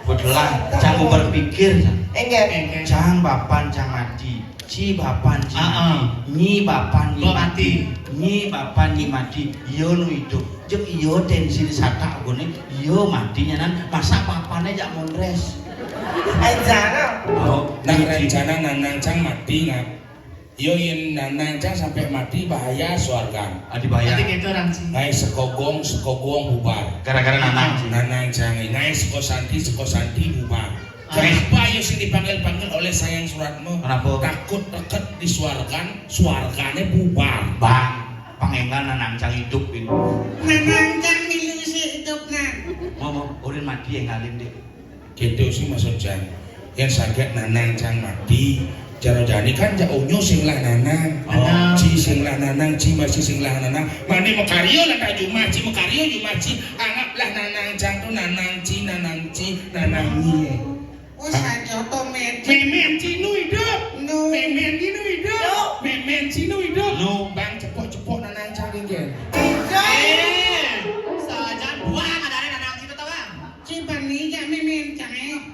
Betulan, cang berpikir, cang. Enggak. Cang bapan cang mati, ci bapan ci mati, nyi bapan nyi mati, nyi bapan nyi mati, iyo nu idup. Jek iyo tensi satak gone, iyo mati nyanan, masa bapane jak mondres. Aja. Oh, nah, rencana nanang cang mati nggak? Yo, yén Nanang Cang sampai mati bahaya suargan. Adi bahaya. Nanti gitu orang sih. Naik sekogong, sekogong bubar. Gara-gara Nanang Cang. Nanang Cang, naik sekosanti, sekosanti bubar. Ah. Kenapa yo sing dipanggil-panggil oleh Sayang Suratmo? Kenapa? Takut deket di suargan, suargane bubar. Bang, pangengan Nanang Cang hidup ini. Nanang Cang milu si hidup, Nang. Mau, mau, ulin mati ya ngalin deh. Gitu sih maksud Cang. Yang sakit Nanang Cang mati. Jaro jani kan ja onyo sing lah Nanang. Oh. Ci sing lah Nanang, ci masih sing lah Nanang. Mane makaryo lah tak jumah ci, makaryo jumah ci. Anggaplah Nanang Cang tu Nanang ci, Nanang ci, Nanang ni. Oh, sanyo to, Met. Memen ci nu hidup. Nu. Memen ci nu hidup. Nu. Memen ci nu hidup. Nu. Bang, cepok-cepok Nanang Cang ringgit. Eh, sajan buang ada Nanang ci tu, Bang. Ci bani ja Memen Cang, eh.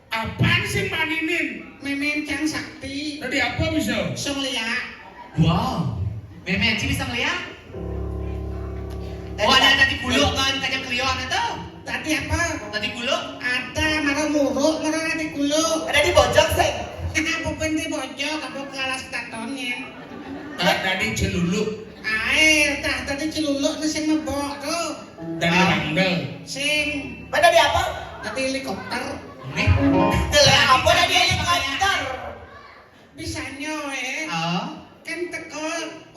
Apaan sing maninin? Memen Cang sakti. Tadi apa bisa? Song lia. Wow. Memen ci bisa ngeliat? Oh, ada tadi kuluk kan, kajang kelion itu. Tadi apa? Tadi kuluk. Ada maro muruk, maro tadi kuluk. Ada di bojok, sih. Apa pun di bojok, apa kelas tatonnya? Ah, tadi celuluk. Air, tah tadi celuluk ni sing mebok tu. Tadi Ah. Randel. Sing. Mana di apa? Tadi helikopter. Nih. Lah, apa tadi helikopter? Bisanyo, eh. Oh. Kan teko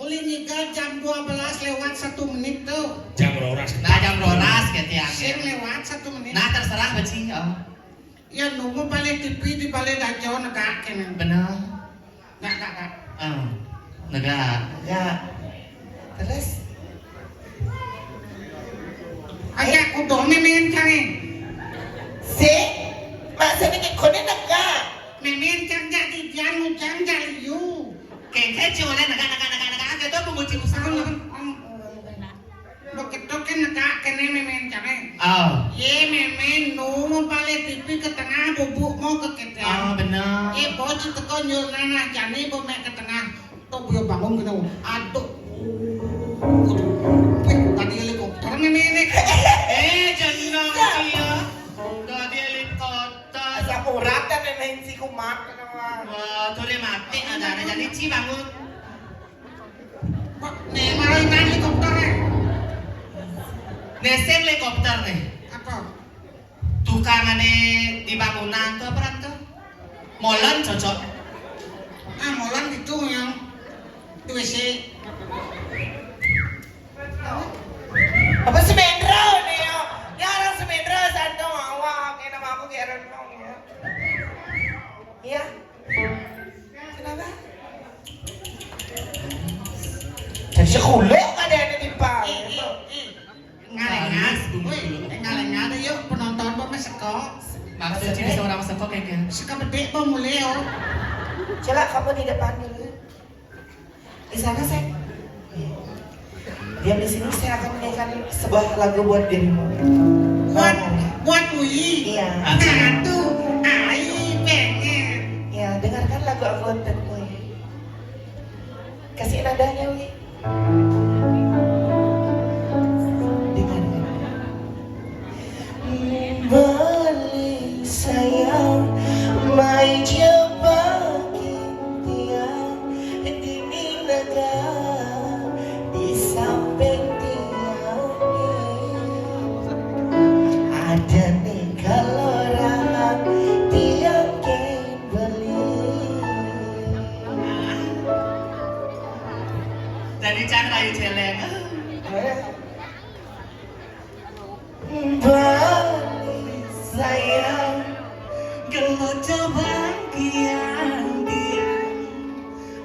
ulih nyigar jam dua belas lewat satu menit tu. Jam roras. Nah, jam roras, ketiak. Sing lewat satu menit. Nah, terserah, Beci. Oh. Ya, nunggu balik T V di balik dajo negak kene. Bener. Negak, negak, negak. Ah, negak. Negak. Terus? Ajak kudo Memen Cang, eh. Si, maksudnya kayak kone negak. Memen Cang jadi jang ujang jaliu. Kengke cuma negak, negak, negak, negak, aja tuh pengunci usaha. Begitu kan negak kene Memen Cang, eh. Oh. Ye Memen nu mempale T V ke tengah bubuk mau ke kita. Oh, bener. Ye bocil teko nyuruh nanah jani bo mek ke tengah. Tok boyo bangun kene. Aduh. Aduh. Wih, tadi helikopter Memen ni. Eh, jeneng dia. Tadi helikopter. Asa urat kan Memen si kumat kene mah. Wah, tuh dia mati ada ada jani ci bangun. Nih, malah ikan helikopter, eh. Nih, sing helikopter, nih. Apa? Tukangane di bangunan tuh apa tuh? Molen cocok. Ah, molen itu yang W C. Apa semendra nih ya? Ya orang semendra santo awak, kayak nama aku kayak renong ya. Iya. Kenapa? Jadi sekolah ada ada di pang. Ngalengan, woi, ngalengan yuk penonton kok meseko. Maksudnya bisa orang meseko kayak gini. Seka bedek kok mulai yo. Coba kamu di depan dulu. Di sana saya. Diam di sini, saya akan menyanyikan sebuah lagu buat dirimu. Buat, buat Uyi. Iya. Satu, Ai pengen. Ya, dengarkan lagu aku untukmu ya. Kasih nadanya, Wi. Dengarkan. Beli sayang, mai je pakin tiang, dini negak di samping tiang. Ada ni kalau orang tiang ke beli. Jadi can rayu celeng. Bali sayang, gelo cobang kian-kian.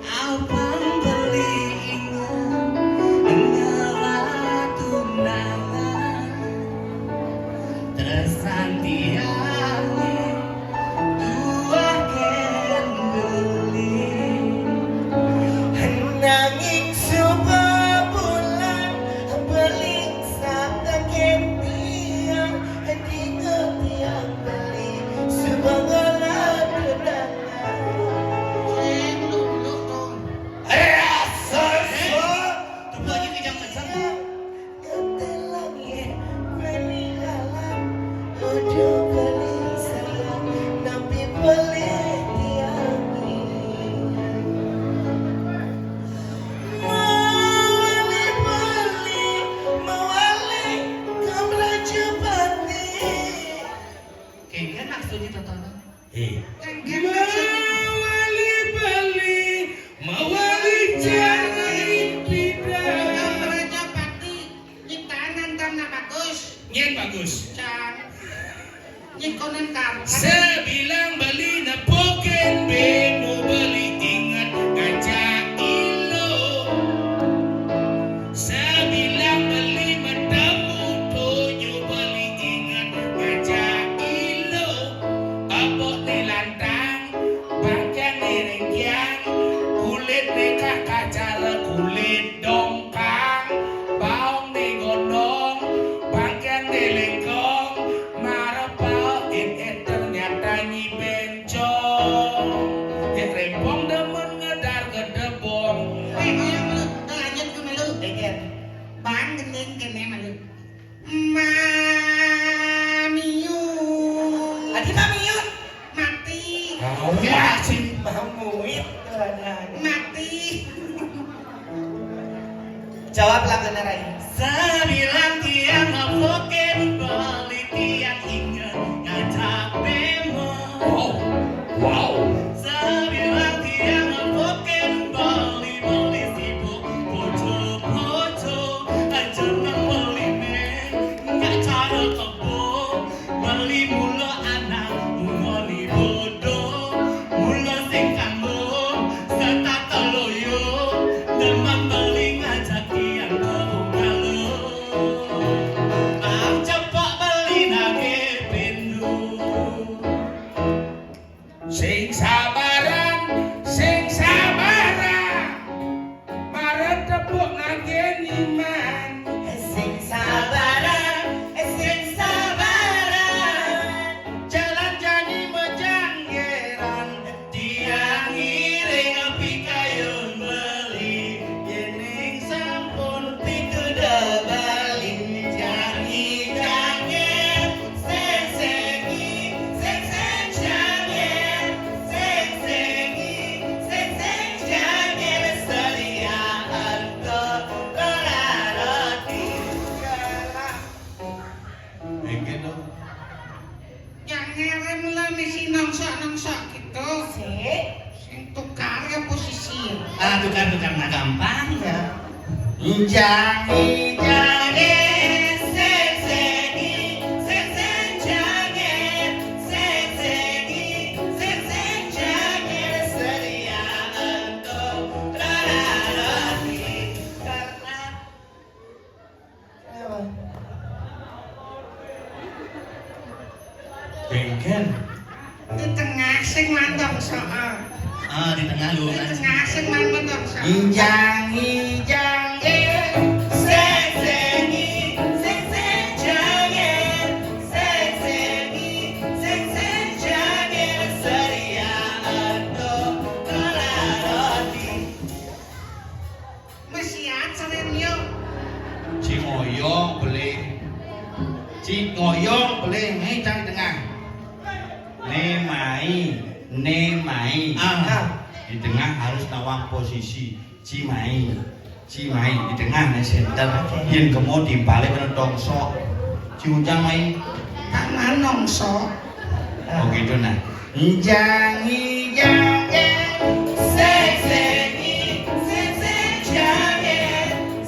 Abang beli ingat ngelah tunangan. Terus santiang tuah kenduli. Nanging suba bulan beling sabda kempiang. Hati ketiak beli sebangalan kedangan. Rasa. Tuh lagi kejang-kejang. Ngetelang ye beli lalang. Udah beli sayang, tapi beli tiangi. Bagus. Cang. Nyikonen kartu. Sebilang beli nepukin bemo, beli inget ngajak ilo. Sebilang beli metemu tunyu, beli inget ngajak ilo. Apok ni lantang, bangkiang ni ringkiang, kulit ni kakacal, kulit dongkang, baong ni gondong, bangkiang ni lengkong, marepau it-it ternyata nyi bencong. It rempong demen ngedar gedebong. Eh, ayo, melu. Lanjut ke melu. Deket. Bang, gending kene melu. Mamiun. Adi mamiun? Mati. Kau ya, si mamuit. Mati. Jawab lah bener aja. Sebilang tiang ngepoke beli, tiang inget ngajak bemo. Wow. Wow. Sebilang tiang ngepoke beli, beli sibuk bojo-bojo. Aja nang beli me, nggak cara kebo. Beli mula anak ngoni bodo, mula sing kanggo setata loyo, demen beli ngajak tiang kebungalo. Bang cepok beli nage pindu. Sing sabaran, sing sabaran. Mara tepuk nage niman. Sing sabaran, sing sabaran. Jalan jani mejanggeran. Tiang ngiring pikayun beli. Yening sampun pituda bali. Jani jangger. Sing sengi, sing sing jangger, sing sengi, sing sing jangger, sedia ento roti. Mengke to. Yang ngerem lah misi nongsok-nongsok gitu. Sik. Sing tukar ya posisi. Ah, tukar-tukar nah gampang ya. Injang, injang, eh, sing, sing, i, sing, sing, jang, eh, sing, sing, i, sing, sing, jang, eh, sedia ento roti. Karena Bengken. Di tengah sing mandong soal. Ah, di tengah lu. Di tengah sing mandong soal. Injang, injang, eh. Sing, sing, i, sing, sing, jang, eh. Sing, sing, i, sing, sing, jang, eh. Sedia ento roti. Mesiat sering yo. Ci ngoyong beli. Ci ngoyong beli, mai cang di tengah. Ne mai, ne mai. Ah. Di tengah harus nawang posisi. Ci mai. Ci mai di tengah ne center. Yen kemo di balik kena tongsok. Ci ujang mai. Tangan nongsok. Oh gitu nah. Jangi, jangi, sing, sengi, sing, sing, jangi,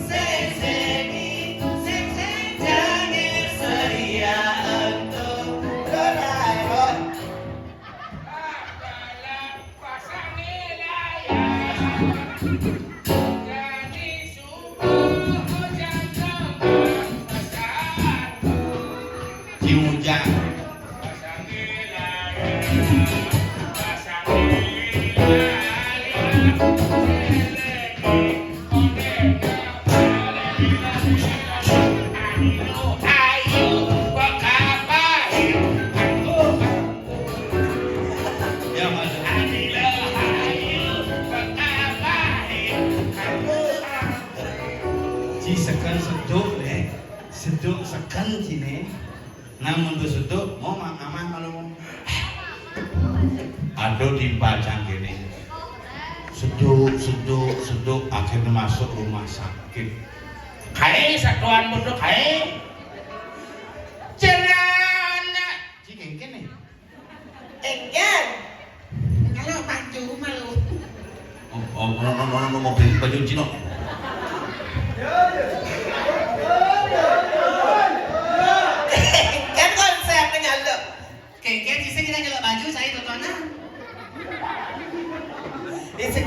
sing, sengi, sing, sing, jangi, sedia ento, dorai, roti. Ci ujang. Ci seken seduk, Le. Seduk seken cine. Nang mun seduk, mau ma-, aman kalau mau. Aduh, dipajang gini. Seduk, seduk, seduk, akhirnya masuk rumah sakit. Kae, satuan pondok kae. Celana. Ci kengken nih. Enggan. Kalau baju malu. Oh, oh, no, no, no, no, mau beli baju Cino.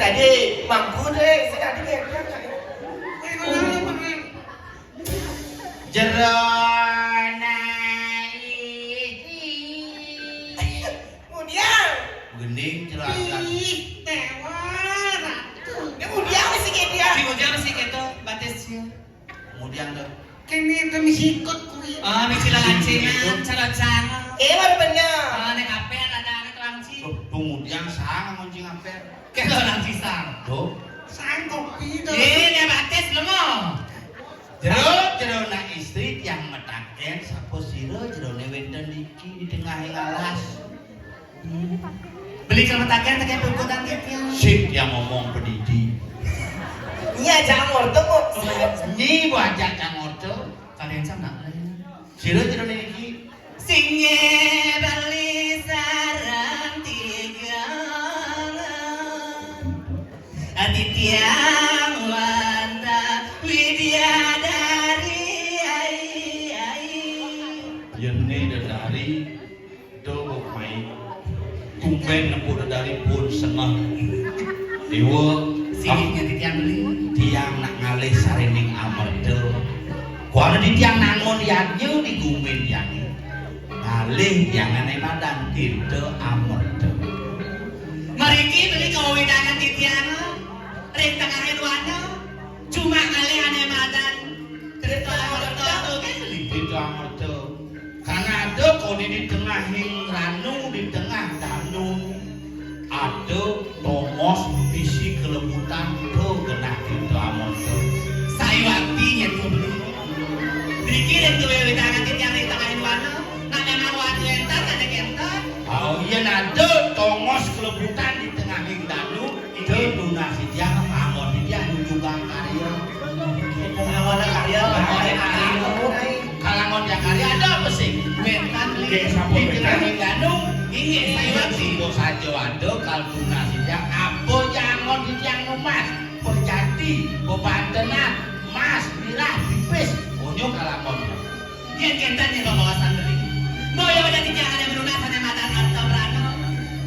Tadi mangku deh, saya tadi ngepet. Jero naik. Kemudian. Gending jelas. Ih, tewa, ratu. Dia kemudian masih kayak dia. Si Ujang masih gitu, batisnya. Kemudian tuh. Kene itu misi ikut kui. Ah, misi lalancingan, cara-cara. Eh, baru bener. Ah, naik aper, ada anak langsing. Tuh, tuh kemudian sang ngoncing aper. Kayak orang cisang. Tuh. Sang kopi tuh. Eh, dia batis lu mau. Jero, jerona istri tiang metaken, sapa sira jerone wenten niki di tengahing alas. Beli kalau metaken, tak kayak pengikutan tiang. Sip, tiang ngomong pendidik. Iya, jangan ngorto kok. Nyi, wajah kang ngorto. Kalian sama nak. Sira jerone niki. Sing bali sareng tigangan. Ati tiang wanta widyadari, ai, ai. Yen ne dedari, do kok mai. Tumben nempuk dedari pun sengeh. Dewa, sing nganti tiang beli. Tiang nak ngalih sarining amerta. Kuwi di tiang nangun yadnya di gumin tiang. Ngalih tiang ane madan kita amerta. Mariki beli kawidangan titiang ring tengahing wana, cuma ngalih ane madan kita amerta, oke, beli. Kita amerta. Karena ada kau di tengahing ranu, di tengah danu. Ada tongos bisi kelebutan, to genah kita amerta. Saiwakti nyetu beli. Niki ring duwe wewidangan titiang ring tengahing wana, nak memang wana enten, nek enten. Oh, yen ada tongos kelebutan di tengahing danu, itu tunas titiang, angon titiang nyunjungang karya. Kalangon karya, kalangon karya. Kalangon yang karya ada apa sih? Wetan, nggih, sampun, di tengahing danu, inggih, saiwakti. Sapa saja ada kal tunas titiang, apa jangon titiang numas, pejati, bebantenan, mas, mirah, pipis, onyo kalangon. Yen kenten yen babawasan beli. Boyo dadi jahane menunas ane madan arta prana.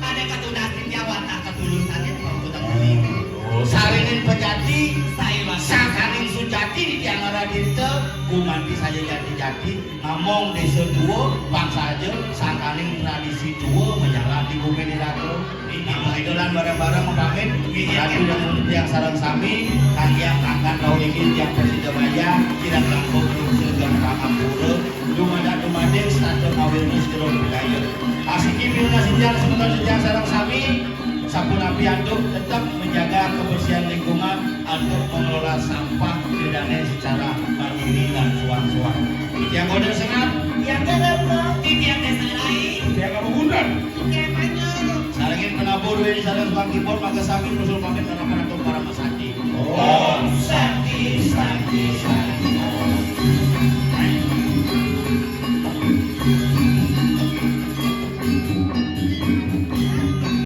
Ane katunas titiang wantah katulusan yen pangkutan beli. Oh, sarinin pejati, saiwakti. Sakaning sujati titiang ora dirta, gumanti saja jati-jati, ngamong desa dua, bangsa aja, sakaning tradisi dua, menyala di bumi dirata. Nah, itulah bareng-bareng pamit. Ratu dan tiang sareng sami, kalian akan tahu ini tiang Persida Maya, tidak langkung di Cilegon Pangampura, dumadak dumading, stadion Awirnus Gerung Budaya. Asiki pinunas titiang semeton titiang sareng sami, sapunapi antuk tetap menjaga kebersihan lingkungan, antuk mengelola sampah bedane secara mandiri dan suang-suang. Tiang Koder Sengat, tiang Koder Sengat, tiang Desa Rai, tiang Kabubutan. Sarengin penabur wi sareng suang kipun, mangga sami nusul pamit, anak-anak para masati. Om Santi, Santi, Santi.